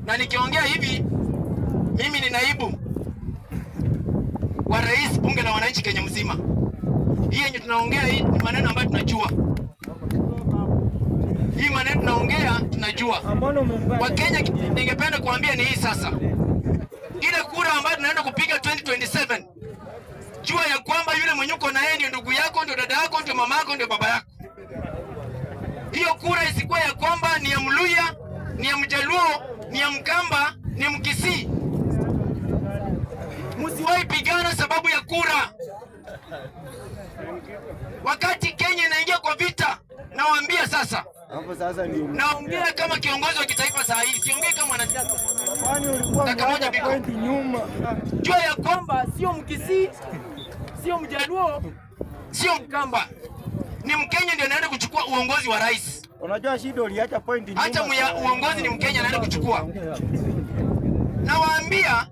Na nikiongea hivi, mimi ni naibu wa rais, Bunge la Wananchi Kenya mzima. Hii yenye tunaongea hii ni maneno ambayo tunajua. Hii maneno tunaongea tunajua. Wakenya, ningependa kuambia ni hii sasa. Ile kura ambayo tunaenda kupiga 2027, jua ya kwamba yule mwenye uko na yeye ndio ndugu yako, ndio dada yako, ndio mama yako, ndio baba yako. Hiyo kura isikuwa ya kwamba ni ya Mluya, ni ya Mjaluo, ni ya Mkamba, ni Mkisii. Msiwahi pigana sababu ya kura. Wakati Kenya inaingia kwa vita, nawaambia sasa, Hapo sasa ndio naongea kama kiongozi wa kitaifa saa hii, siongei kama mwanasiasa. Kwani ulikuwa Dakika moja, umeacha Biko. Point nyuma. Jua ya kwamba sio Mkisii, sio Mjaluo, sio Mkamba, ni Mkenya ndio anaenda kuchukua uongozi wa rais. Unajua shida uliacha point nyuma. Hata uongozi ni Mkenya anaenda kuchukua. Nawaambia,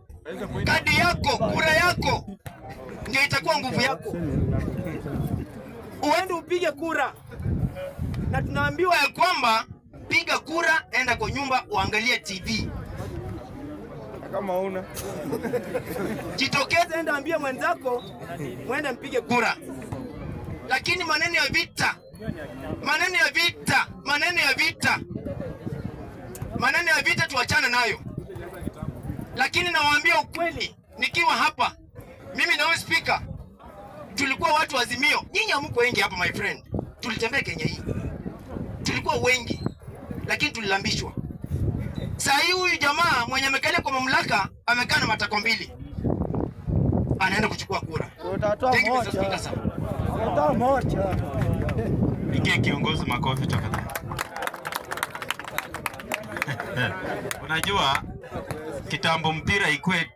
kadi yako, kura yako ndio itakuwa nguvu yako. Uende upige kura, na tunaambiwa ya kwamba piga kura, enda kwa nyumba uangalie TV. Kama una Jitokeze, enda ambie mwenzako, mwende mpige kura. Lakini maneno ya vita, maneno ya vita, maneno ya vita, maneno ya vita tuachane nayo. Lakini nawaambia ukweli, nikiwa hapa mimi na huyu spika tulikuwa watu wa Azimio. Nyinyi hamko wengi hapa, my friend, tulitembea Kenya hii, tulikuwa wengi, lakini tulilambishwa. Saa hii huyu jamaa mwenye amekalia kwa mamlaka amekaa na matako mbili, anaenda kuchukua kura. Utatoa Thank you, Mr. moja. Speaker, sir. Utatoa moja. Pigie kiongozi makofi, tafadhali. Unajua kitambo mpira ikue